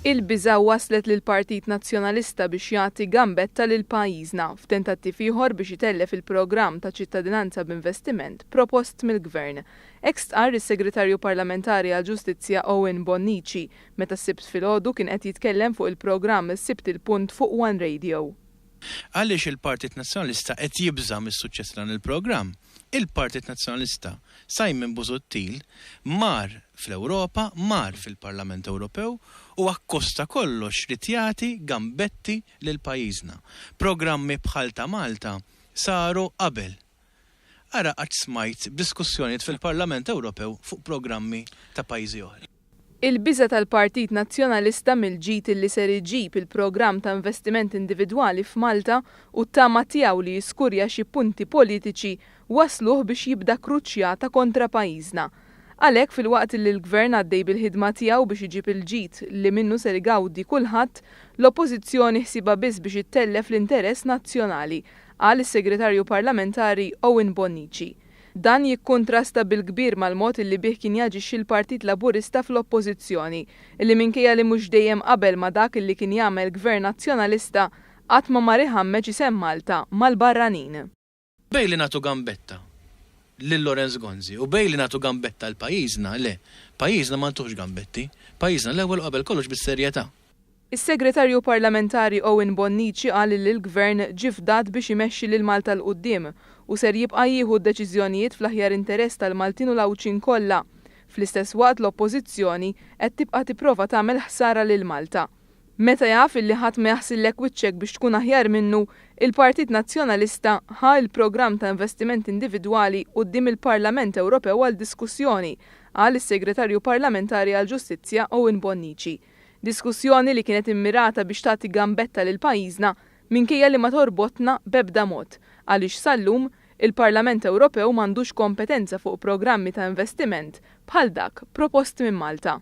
Il-biża' wasslet lill-Partit Nazzjonalista biex jagħti gambetta lil pajjiżna f'tentattiv ieħor biex itellef il-programm ta' ċittadinanza b'investiment propost mill-Gvern. Hekk stqarr is-Segretarju Parlamentari għall-Ġustizzja Owen Bonnici meta s-Sibt filgħodu kien qed jitkellem fuq il-programm Sibt il-Punt fuq One Radio. Għaliex il-Partit Nazzjonalista qed jibża' mis-suċċess ta' dan il-programm? Il-Partit Nazzjonalista, Simon Busuttil, mar fl-Ewropa, mar fil-Parlament Ewropew u akkost ta' kollox ried jagħti gambetti lil pajjiżna. Programmi bħal ta' Malta saru qabel. Ara qatt smajt b'diskussjonijiet fil-Parlament Ewropew fuq programmi ta' pajjiżi oħra. Il-biża' tal-Partit Nazzjonalista mill-ġid illi ser iġib il-programm ta' investiment individwali f'Malta u t-tama tiegħu li jiskurja xi punti politiċi wassluh biex jibda kruċjata kontra pajjiżna. Għalhekk filwaqt illi l-Gvern għaddej bil-ħidma tiegħu biex iġib il-ġid li minnu ser igawdi kulħadd, l-Oppożizzjoni ħsiebha biss biex ittellef l-interess nazzjonali, qal is-Segretarju Parlamentari Owen Bonnici. Dan jikkuntrasta bil-kbir mal-mod illi bih kien jaġixxi l-Partit Laburista fl-Oppożizzjoni, illi minkejja li mhux dejjem qabel ma' dak illi kien jagħmel Gvern Nazzjonalista, qatt ma mar iħammeġ isem Malta mal-barranin. Bejn li nagħtu gambetta lil Lawrence Gonzi u bejn li nagħtu gambetta 'l pajjiżna, le, pajjiżna ma ntuhx gambetti, pajjiżna l-ewwel u qabel kollox bis-serjetà. Is-Segretarju Parlamentari Owen Bonnici qal li l-Gvern ġie fdat biex imexxi lil Malta 'l quddiem u ser jibqa' jieħu d-deċiżjonijiet fl-aħjar interess tal-Maltin u l-Għawdxin kollha. Fl-istess waqt l-Oppożizzjoni qed tibqa' tipprova tagħmel ħsara lil Malta. Meta jaf illi ħadd ma jaħsillek wiċċek biex tkun aħjar minnu, il-Partit Nazzjonalista ħa l-programm ta' investiment individwali quddiem il-Parlament Ewropew għal diskussjoni, qal is-Segretarju Parlamentari għall-Ġustizzja Owen Bonnici. Diskussjoni li kienet immirata biex tagħti gambetta lil pajjiżna minkejja li ma torbotna b'ebda mod, għaliex sal-lum, il-Parlament Ewropew m'għandux kompetenza fuq programmi ta' investiment bħal dak propost minn Malta.